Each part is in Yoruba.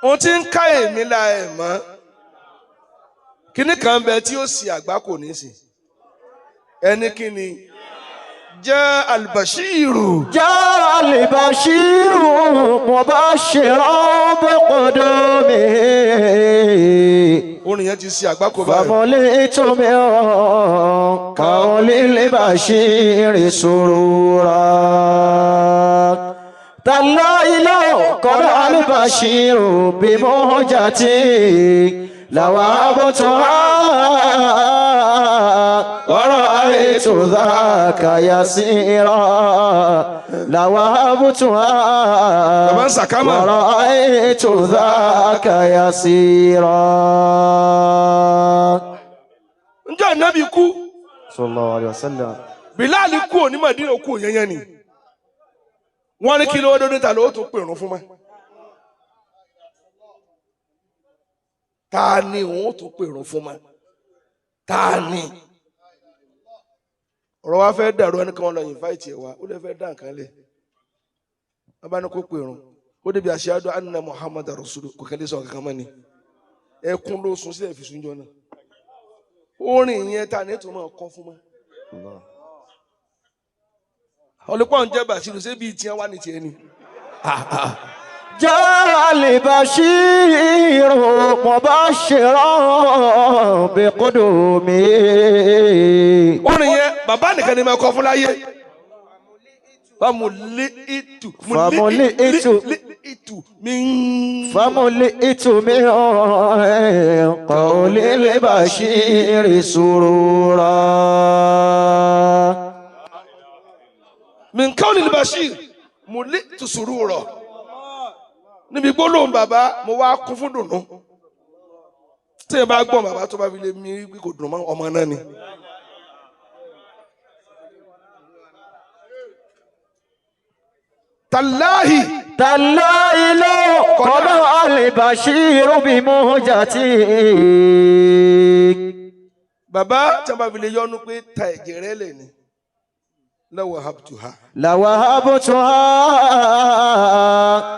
Ohun tí ń ká èmi la ẹ̀ mọ́. Kíní kan bẹ tí ó sì àgbákò nísìn. Ẹni kí ni? Jẹ́ Albashiru. جاء البشير مبشرا بقدومه Orin yẹn ti ṣe àgbákò báyìí. فملئت من قول البشير سرورا تالله لو قرأ البشير بمهجتي لوهبتها ورأيت ذاك يسيرا لوهبتها Bàbá ń sàkámà. ورأيت ذاك يسيرا Ǹjẹ́ ànábì kú? صلى الله عليه وسلم Bilal kú òní Mádínà kú yẹnyẹn ni. Wọ́n ní kí ló dé ta ló tún pèrún fún ma. Ta ni òun tún pèrún fún ma? Ta ni? Ọ̀rọ̀ wa fẹ́ dàrú ẹni kan lọ invite ẹ̀ wá, ó lè fẹ́ dá nǹkan lẹ̀. Wọ́n bá ní kó pèrún. Ó débi ashhadu anna Muhammad rasuluhu kò kẹ́lẹ́ sọ kankan mọ́ ni. Ẹkún ló sun sílẹ̀ fi sunjọ náà. Orin yẹn ta ni tó máa kọ́ fún ma? Olùkọ́ ń jẹ́ Bàṣírù ṣé bíi tiẹ̀ wá ní tiẹ̀ ni. جاء البشير مبشرا بقدومه Orin yẹn bàbá nìkan ni máa kọ fún láyé. Famuli itu Famuli itu. li itu min. فملئت من قول البشير سرورا Min qawli al-Bashir muli tu surura. Níbi gbólóhùn bàbá mo wá kún fún dùnú. Tí ẹ bá gbọ́n bàbá tó bá fi lè mi rí kò dùn mọ́ ọmọ náà ni. Tàláhì. تالله لو قضى البشير بمهجتي Bàbá tí a bá fi lè yọnu pé ta ẹ̀jẹ̀ rẹ lẹ̀ ni. Law habtuha. لوهبتها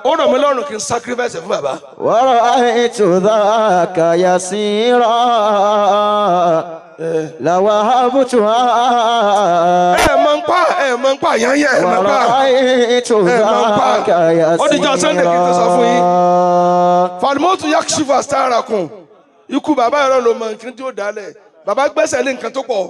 Ó rọ̀ mí lọ́rùn kí n sacrifice ẹ̀ fún bàbá. ورأيت ذاك يسيرا لوهبتها Ẹ mọ̀ ń pa ẹ mọ̀ ń pa yányá ẹ mọ̀ ń pa. ورأيت Ẹ mọ̀ ń pa. ذاك Ó dijọ́ Sunday kí n tó sọ fún yín. يسيرا Falimotu yakshifu astarakum. Ikú bàbá yẹn ló mọ nǹkan tí ó dálẹ̀. Bàbá gbẹ́sẹ̀ lé nǹkan tó pọ̀.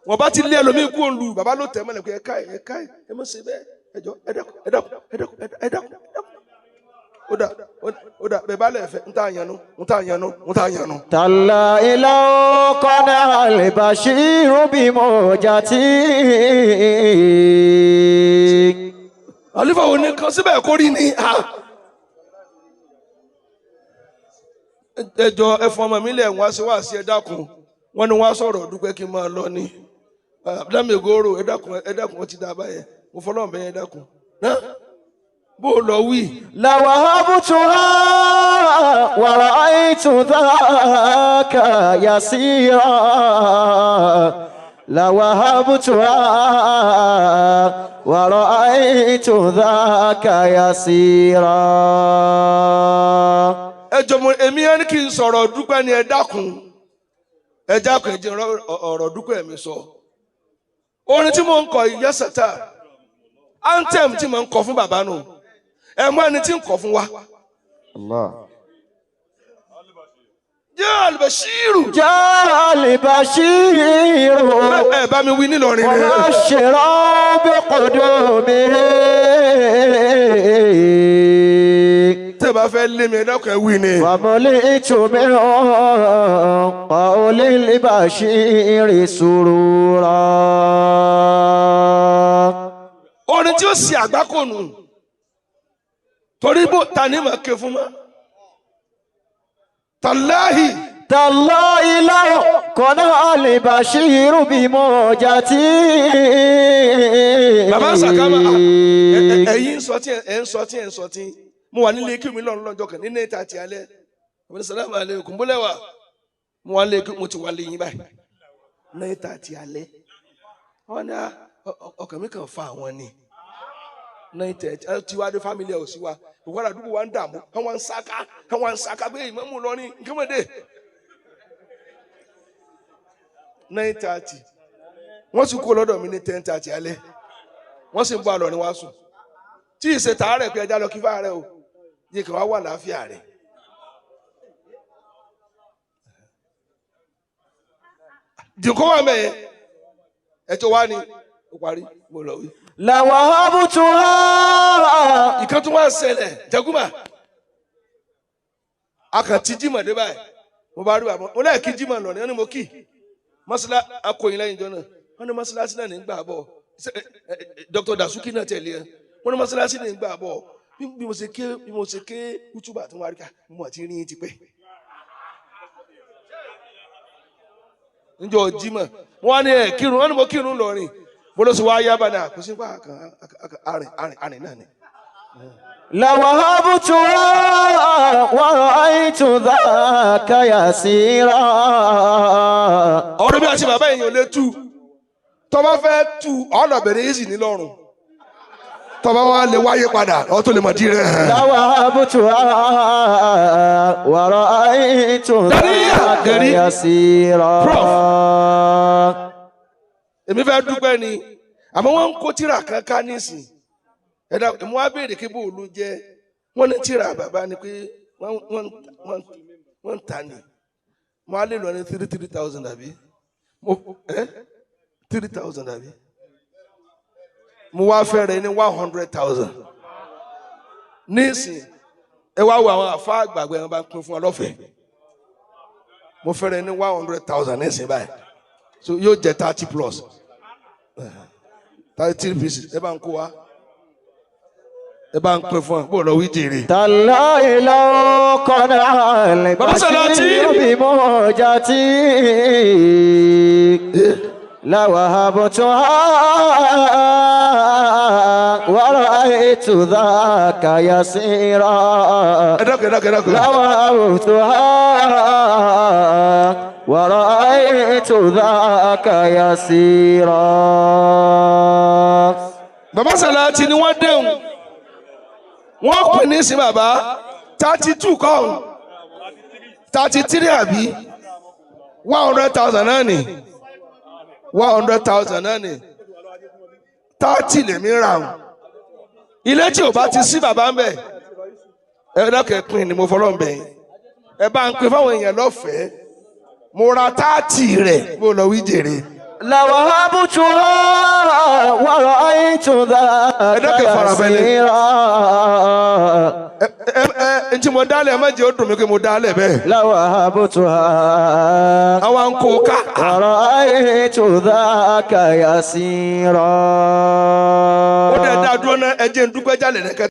Wọ́n bá ti lé ẹlòmíì kú òǹlù. Bàbá ló tẹ̀ mọ́lẹ̀ pé ẹ káì ẹ káì ẹ mọ̀ ṣe bẹ́ẹ̀. Ẹ jọ ẹ dákun ẹ dákun ẹ dákun ẹ dákun ẹ dákun. Ó dà ó dà bẹ́ẹ̀ bá lẹ̀ fẹ́ ń tà yànnú ń tà yànnú ń tà yànnú. تالله لو قنع البشير بموجتي Àlífà wo ni kan síbẹ̀ kó rí ni? Ẹ jọ ẹ fún ọmọ mi lẹ̀ wọ́n á ṣe wá sí ẹ dákun. Wọ́n ní wọ́n á sọ̀rọ̀ dúpẹ́ kí n máa lọ ni. Abdulhamid Goro ẹ dákun ẹ dákun ó ti dá a báyẹn. Mo fọlọ́run bẹ́yẹn ẹ dákun. Ná bó o lọ wí. لوهبتها ورأيت ذاك يسيرا لوهبتها ورأيت ذاك يسيرا Ẹ jọ mo èmi ẹni kí n sọ̀rọ̀ dúpẹ́ ni ẹ dákun. Ẹ dákun ẹ jẹ́ ọ̀rọ̀ dúpẹ́ mi sọ. Orin tí mo ń kọ yìí yẹ́sẹ̀tà. Anthem tí mo ń kọ fún bàbá nù. Ẹ mú ẹni tí ń kọ fún wa. الله Jẹ́ Albashiru. جاء البشير Ẹ bá mi wí nílọrin ni. مبشرا بقدومه Tẹ́ ẹ bá fẹ́ lé mi ẹ dákun ẹ wí ni. فملئت من قول البشير سرورا Orin tí ó ṣe àgbákò nù. Torí bó ta ni màá ké fún ma. Tàláhì. تالله لو قنع البشير بموجتي Bàbá ń sàkámà ẹ̀yin ń sọ tí ẹ̀ ń sọ tí ẹ̀ ń sọ tí. Mo wà nílé kí mi lọ́run lọ́jọ́ kan nínú ìta àti alẹ́. Àbúrò sàlámù alaykum bólẹ̀ wà. Mo wà nílé kí mo ti wà lẹ́yìn báyìí. Ní ìta àti alẹ́. Wọ́n ní ọkàn mi kàn fa àwọn ni. 9:30 ẹ ti wá dé family ẹ ò sí wa ìwádà àdúgbò wa ń dààmú àwọn ń sáká àwọn ń sáká pé ìmáàmù lọ ní nkẹ́mọ̀dé 9:30 wọ́n sì kó lọ́dọ̀ mi ní 10:30 alẹ́ wọ́n sì ń bọ́ àlọ́ ní wàá sùn tí ìṣe tààrẹ̀ pé ẹja lọ kí fáàrẹ̀ o yìí kàn wá wà láàfíà rẹ̀. Dìkọ́ wà mẹ́yẹ ẹ̀tọ́ wá ní ó parí mo lọ wí. لوهبتها Ìkan tó wá ń ṣẹlẹ̀ jẹ́gúnmà a kàn ti jímọ̀ dé báyìí mo bá rí bàbá mo lẹ́ẹ̀kí jímọ̀ lọ ní wọ́n ní mo kì mọ́sálá akọ̀yìn lẹ́yìn ìjọ náà wọ́n ní mọ́sálásí náà ní gbà bọ̀ Dr. Dasuki náà tẹ̀lé ẹ wọ́n ní mọ́sálásí ní gbà bọ̀ bí mo ṣe ké bí mo ṣe ké kútúbà tó wá rí ká mo àti rí yín ti pẹ́. Njọ jímọ̀ wọ́n á ní ẹ̀ kírun wọ́n ní mo kírun lọ́rin mo lọ sí wá yá bá náà kò sí pa àrìn àrìn àrìn náà ni. لوهبتها ورأيت ذاك يسيرا Ọ̀rọ̀ bí a ṣe bàbá èèyàn lè tú tọ́ba fẹ́ tú ọ̀nà bẹ̀rẹ̀ yìí sì ní lọ́rùn tọ́ba wa lè wáyé padà ọ̀ tó lè mọ̀ dí rẹ̀ hàn. لوهبتها ورأيت ذاك Dari. يسيرا Èmi fẹ́ dúpẹ́ ni àmọ́ wọ́n ń kó tíra kan ká nísìn ẹ̀dá èmi wá béèrè kí bó ló jẹ́ wọ́n ní tíra bàbá ni pé wọ́n ń ta ni mo á lè lọ ní 3,000 àbí mo ẹ́ 3,000 àbí mo wá fẹ́ rẹ̀ ní 100,000 nísìn ẹ wá wo àwọn àfa àgbàgbé wọn bá ń pín fún wa lọ́fẹ̀ẹ́ mo fẹ́ rẹ̀ ní 100,000 nísìn báyìí so yóò jẹ́ 30 plus 33 pieces ẹ bá ń kó wa ẹ bá ń pín fún wa bó lọ wí jèrè. تالله لو قنع Baba Salati. البشير بموجتي لوهبتها ورأيت ذاك يسيرا Ẹ dákun ẹ dákun ẹ dákun. لوهبتها ورأيت ذاك يسيرا Baba Salati ni wọ́n déhùn wọ́n pè ní sí bàbá 32 kọ́ 33 àbí 100,000 náà ni 100,000 náà ni 30 lèmi rà ọ́n ilé tí ò bá ti sí bàbá ń bẹ̀ ẹ dákun ẹ pín ni mo fọlọ́ ń bẹ̀ yín ẹ bá ń pín fáwọn èèyàn lọ́fẹ̀ẹ́ mo ra 30 rẹ̀ mo lọ wí jèrè. لوهبتها ورأيت ذاك Ẹ farabalẹ̀. يسيرا Ẹ ẹ ẹ ntí mo dálẹ̀ ẹ má jẹ́ ó dùn mí pé mo dálẹ̀ bẹ́ẹ̀. لوهبتها Àwa ń kó o ká. ورأيت ذاك يسيرا Ó dẹ̀ dá dúró náà ẹ jẹ́ ń dúpẹ́ jálẹ̀ rẹ̀ kẹ́.